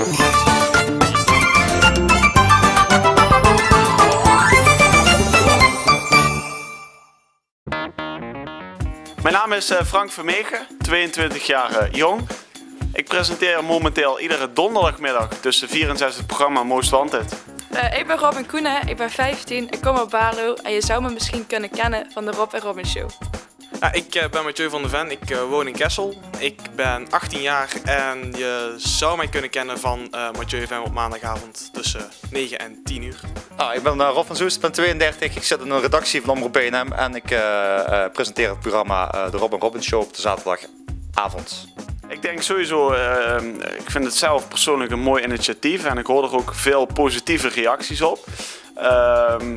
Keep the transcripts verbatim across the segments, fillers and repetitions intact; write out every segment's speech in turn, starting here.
Mijn naam is eh, Frank Vermegen, tweeëntwintig jaar eh, jong. Ik presenteer momenteel iedere donderdagmiddag tussen vier en zes het programma Most Wanted. Eh, ik ben Robin Koenen, ik ben vijftien, ik kom uit Baarlo en je zou me misschien kunnen kennen van de Rob en Robin Show. Ja, ik eh, ben Mathieu van der Ven, ik eh, woon in Kessel. Ik ben achttien jaar en je zou mij kunnen kennen van eh Mathieu F M op maandagavond tussen negen en tien uur. Ah, ik ben eh, Rob van Zoest, ben tweeëndertig. Ik zit in de redactie van Omroep B N M en ik eh, eh, presenteer het programma eh, De Rob en Robin Show op de zaterdagavond. Ik denk sowieso, eh, ik vind het zelf persoonlijk een mooi initiatief en ik hoor er ook veel positieve reacties op. Ehm,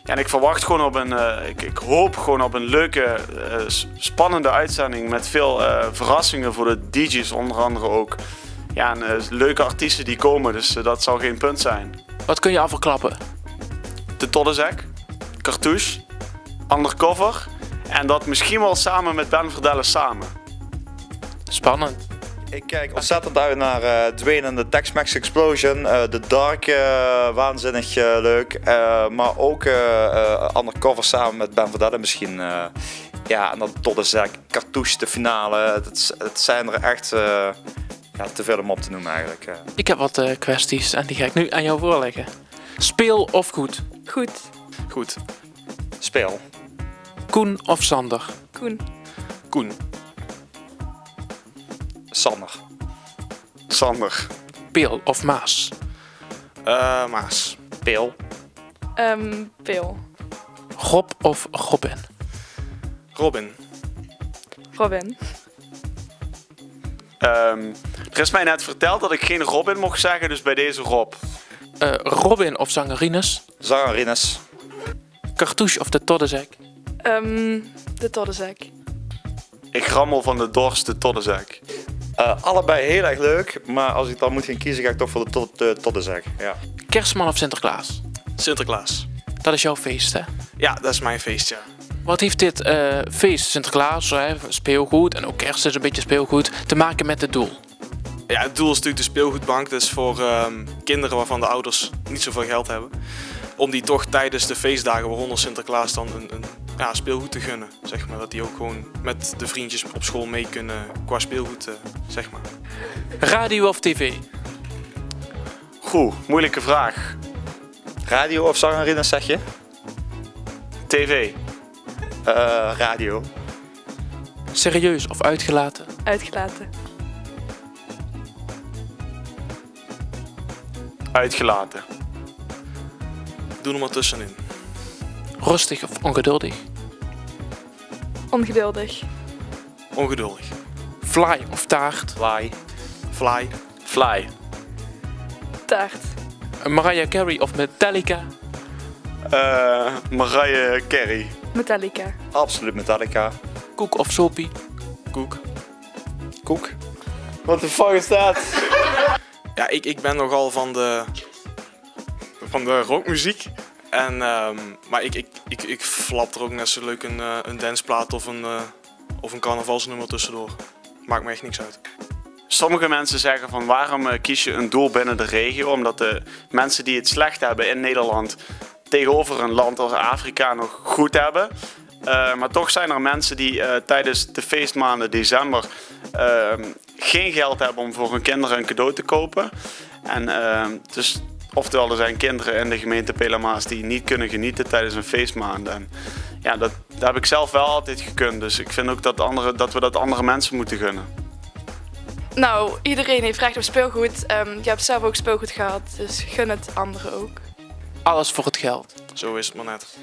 ja, en ik verwacht gewoon op een, eh, ik, ik hoop gewoon op een leuke, eh, s- spannende uitzending met veel eh, verrassingen voor de D J's onder andere ook. Ja, en eh, leuke artiesten die komen, dus eh, dat zal geen punt zijn. Wat kun je al verklappen? De Toddezek, Cartouche, Undercover en dat misschien wel samen met Ben Verdellen samen. Spannend. Ik kijk ontzettend uit naar eh Dwayne en de Tex-Mex Explosion. Eh The Dark, eh, waanzinnig eh, leuk. Eh, maar ook eh eh, Undercover samen met Ben Verdellen misschien. Eh, ja, en dan Toddezek, Cartouche, de finale. Het, het zijn er echt eh, ja, te veel om op te noemen eigenlijk. eh. Ik heb wat eh, kwesties en die ga ik nu aan jou voorleggen. Speel of goed? Goed. Goed. Speel. Koen of Sander? Koen. Koen. Sander. Sander. Peel of Maas? Eh, Maas. Peel. Ehm Peel. Rob of Robin? Robin. Robin. Ehm, er is mij net verteld dat ik geen Robin mocht zeggen, dus bij deze Rob. Eh, Robin of Zangerines? Zangerines. Cartouche of de Toddezek? Ehm de Toddezek. Ik rammel van de dorst de Toddezek. Eh, allebei heel erg leuk, maar als ik dan moet gaan kiezen, ga ik toch voor de tot, uh, Toddezek. Ja. Kerstman of Sinterklaas? Sinterklaas. Dat is jouw feest, hè? Ja, dat is mijn feest, ja. Wat heeft dit eh, feest, Sinterklaas, hè, speelgoed en ook kerst is een beetje speelgoed, te maken met het doel? Ja, het doel is natuurlijk de speelgoedbank. Dat is voor ehm, kinderen waarvan de ouders niet zoveel geld hebben. Om die toch tijdens de feestdagen, waaronder Sinterklaas, dan een, een ja, speelgoed te gunnen. Zeg maar, dat die ook gewoon met de vriendjes op school mee kunnen qua speelgoed, eh, zeg maar. Radio of tv? Goed, moeilijke vraag. Radio of Zangerines, zeg je? Tv. Eh, radio. Serieus of uitgelaten? Uitgelaten. Uitgelaten. Doe er maar tussenin. Rustig of ongeduldig? Ongeduldig. Ongeduldig. Vlaai of taart? Vlaai. Vlaai. Vlaai. Taart. Mariah Carey of Metallica? Eh, Mariah Carey. Metallica. Absoluut Metallica. Koek of sopie? Koek. Koek. What the fuck is that? Ja, ik, ik ben nogal van de, van de rockmuziek. En, ehm, maar ik, ik, ik, ik flap er ook net zo leuk een, eh, een danceplaat of een, eh, of een carnavalsnummer tussendoor. Maakt me echt niks uit. Sommige mensen zeggen van: waarom eh, kies je een doel binnen de regio? Omdat de mensen die het slecht hebben in Nederland tegenover een land als Afrika nog goed hebben. Eh, maar toch zijn er mensen die eh, tijdens de feestmaanden december eh, geen geld hebben om voor hun kinderen een cadeau te kopen. En eh, dus, oftewel, er zijn kinderen in de gemeente Pelamaas die niet kunnen genieten tijdens een feestmaand. En ja, dat, dat heb ik zelf wel altijd gekund. Dus ik vind ook dat, andere, dat we dat andere mensen moeten gunnen. Nou, iedereen heeft recht op speelgoed. Ehm, je hebt zelf ook speelgoed gehad, dus gun het anderen ook. Alles voor het geld. Zo is het maar net.